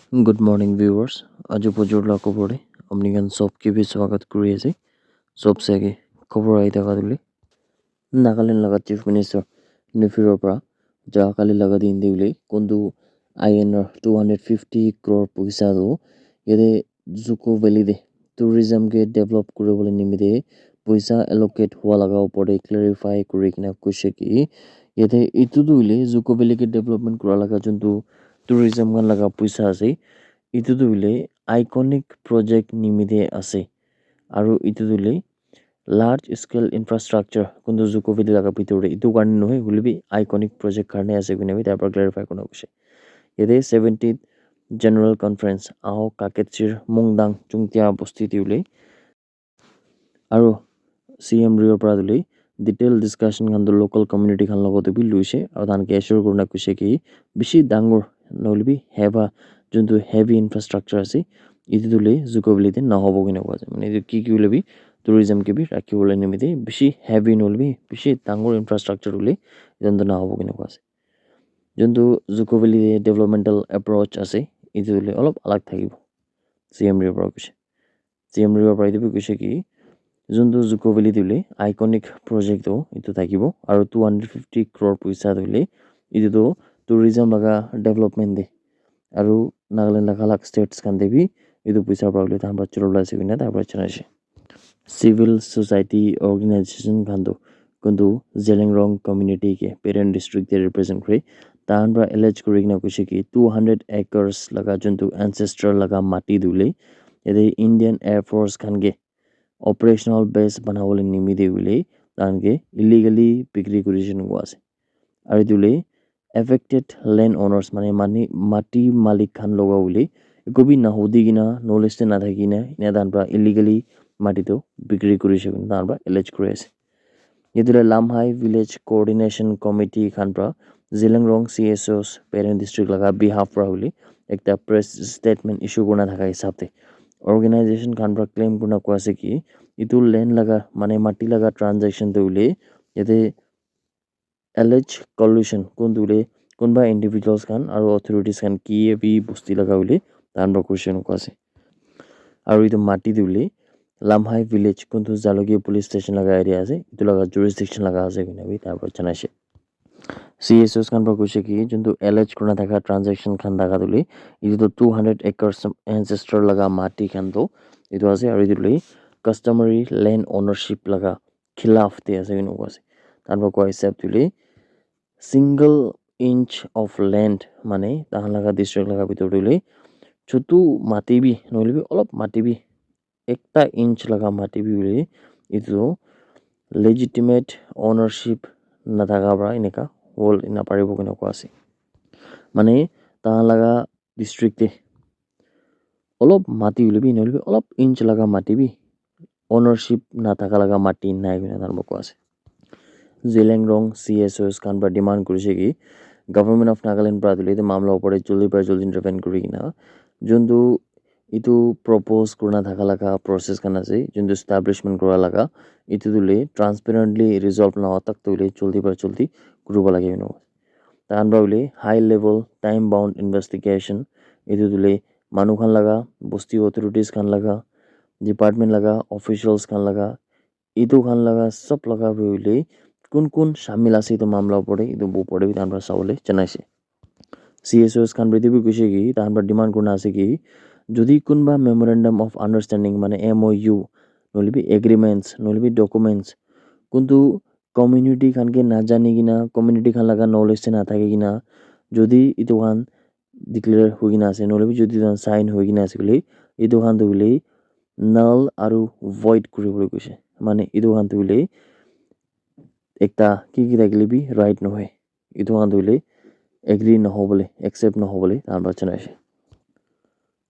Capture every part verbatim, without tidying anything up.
Good morning, viewers. Aji bujur la khobor te apni khan sob ke bi swagat kuri ase. Sob se ke khobor ahi thaka tu le Nagaland laga Chief Minister Neiphiu Rio para ja kali laga din te hoile kuntu I N R two hundred fifty crore poisa tu yate Zuko Valley te tourism ke develop kuri bole nimite poisa allocate hua laga upor te clarify kuri kena koise ki yate etu tu hoile Zuko Valley ke development kura laga juntu tourism khan laga poisa ase, etu tu hoile iconic project nimite ase. Aru etu tu hoile large scale infrastructure kuntu Zuko Valley laga bitor te etu karne nohoi hoile bi iconic project karne ase koina bi tar para clarify kurina koise. Yate seventeenth General Conference Ao Kaketsir Mungdang Chungtia Bosti te hoile aru C M Rio para tu hoile detail discussion khan tu local community khan logot te bi loise aru tahan ke assure kurina koise ki bishi dangor nohoile bi heva juntu heavy infrastructure ase etu tu hoile Zuko Valley te nahobo koina koa ase mane etu ki ki hoile bi tourism ke bi rakhi bole nimite bishi heavy nohoile bi bishi dangor infrastructure hoile etu tu nahobo koina koa ase juntu Zuko Valley te developmental approach ase etu tu hoile olop alag thakibo C M Rio para koise. C M Rio para etu bi koise ki juntu Zuko Valley tu hoile iconic project tu etu thakibo aru two hundred fifty crore poisa tu hoile etu tu tourism laga development te aru Nagaland laga alak states khan te bi etu poisa para hoile tahan para chulai ase koina tai para janai ase. Civil society organization khan tu kuntu Zeliangrong community ke Peren district te represent kure tahan para allege kuri kena koise ki two hundred acres laga juntu ancestor laga mati tu hoile yate Indian Air Force khan ke operational base banabole nimite hoile tahan ke illegally bikri kuri ase koina koa ase aru etu hoile affected land owners mane mani mati malik khan loga hoile eku bi nahudi kena knowledge te nathaki kena ena tahan para illegally mati tu bikri kuri ase koina tahan para allege kuri ase. Etu la Lamhai Village Coordination Committee khan para Zeliangrong C S Os Peren district laga behalf para hoile ekta press statement issue kurina thaka hisab te organization khan para claim kurina koa ase ki etu land laga mane mati laga transaction tu hoile yate allege collusion kuntu hoile kunba individuals khan aru authorities khan ki bi bosti laga hoile tahan para koise koina koa ase aru etu mati tu hoile Lamhai village kuntu Jalukie police station laga area ase etu laga jurisdiction laga ase koina bi tai para janai ase. C S Os khan para koise ki juntu allege kurina thaka transaction khan thaka tu hoile etu tu two hundred acres ancestor laga mati khan tu etu ase aru etu hoile customary land ownership laga khilaf te ase koina koa ase tahan para koa hisab tu hoile single inch of land mane tahan laga district laga bitor te hoile chutu mati bi nohoile bi olop mati bi ekta inch laga mati bi hoile etu legitimate ownership nathaka para enika hold ena paribo koina koa ase mane tahan laga district te olop mati hoile bi nohoile bi olop inch laga mati bi ownership nathaka laga mati nai koina tahan para koa ase. Zeliangrong C S Os khan para demand kurise ki Government of Nagaland para tu hoile etu mamla opor te jaldi para jaldi intervene kuri kena juntu etu propose kurina thaka laga process khan ase juntu establishment kura laga etu tu hoile transparently resolve nahoa tak tu hoile jaldi para jaldi kuribo lage koina tahan para hoile high level time bound investigation etu tu hoile manu khan laga bosti authorities khan laga department laga officials khan laga etu khan laga sob laga bi hoile kun kun shamil ase etu mamla opor te etu opor te bi tahan para sabole janai ase. C S Os khan para etu bi koise ki tahan para demand kurina ase ki jodi kunba memorandum of understanding mane M O U nohoile bi agreements nohoile bi documents kuntu community khan ke najani kena community khan laga knowledge te nathaki kena jodi etu khan declare hoi kena ase nohoile bi jodi etu khan sign hoi kena ase koile etu khan tu hoile null aru void kuri bole koise mane etu khan tu hoile ekta ki ki thakile bi right nohoi etu khan tu hoile agree nohobole accept nohobole tahan para janai ase.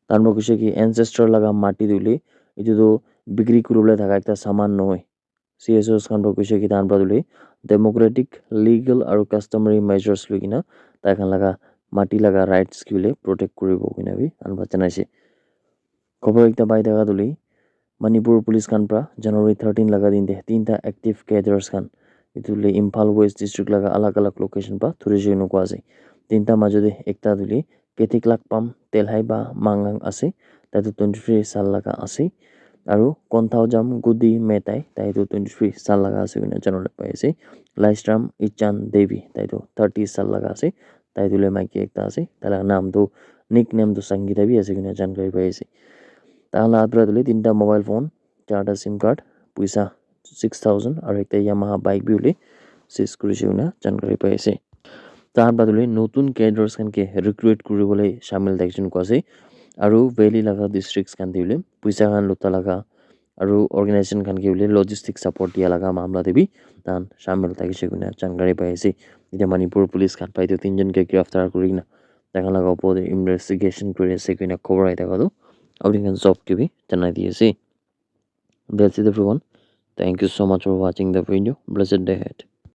Tahan para koise ki ancestor laga mati tu hoile etu tu bikri kuri bole thaka ekta saman nohoi. C S Os khan para koise ki tahan para tu hoile democratic legal aru customary measures loi kena tai khan laga mati laga rights ki hoile protect kuribo koina bi tahan para janai ase. Khobor ekta pai thaka tu hoile Manipur police khan para January thirteen laga din te tinta active cadres khan etu hoile Imphal West district laga alag alag location para thurise koina koa ase. Tinta majo te ekta tu hoile Ketik Lakpam Delhaiba Mangang ase, tai tu twenty three sal laga ase. Aru Konthaujam Gudi Metai, tai tu twenty three sal laga ase koina janibole pai ase. Laishram Ichan Devi, tai tu thirty sal laga ase. Tai tu le maiki ekta ase, tai laga naam tu, nickname tu Sangita bi ase koina jankari pai ase. Tai khan laga hath para tu le tinta mobile phone, charta sim card, puisa six thousand aru ekta Yamaha bike bi hoile seize kurise koina jankari pai ase. Tai khan para tu le notun cadres khan ke recruit kuribole shamil thakishe koina koa ase. Aru valley laga districts khan te hoile puisa khan luta laga aru organization khan ke hoile logistic support dia laga mamla te bi tai khan shamil thakishe koina jankari pai ase. Etia Manipur police khan para tu tinjon ke giraftar kuri kena tai khan laga opor te investigation kuri ase koina khobor ahi thaka tu apni khan sob ke bi janai di ase. That's it, everyone. Thank you so much for watching the video. Blessed day ahead.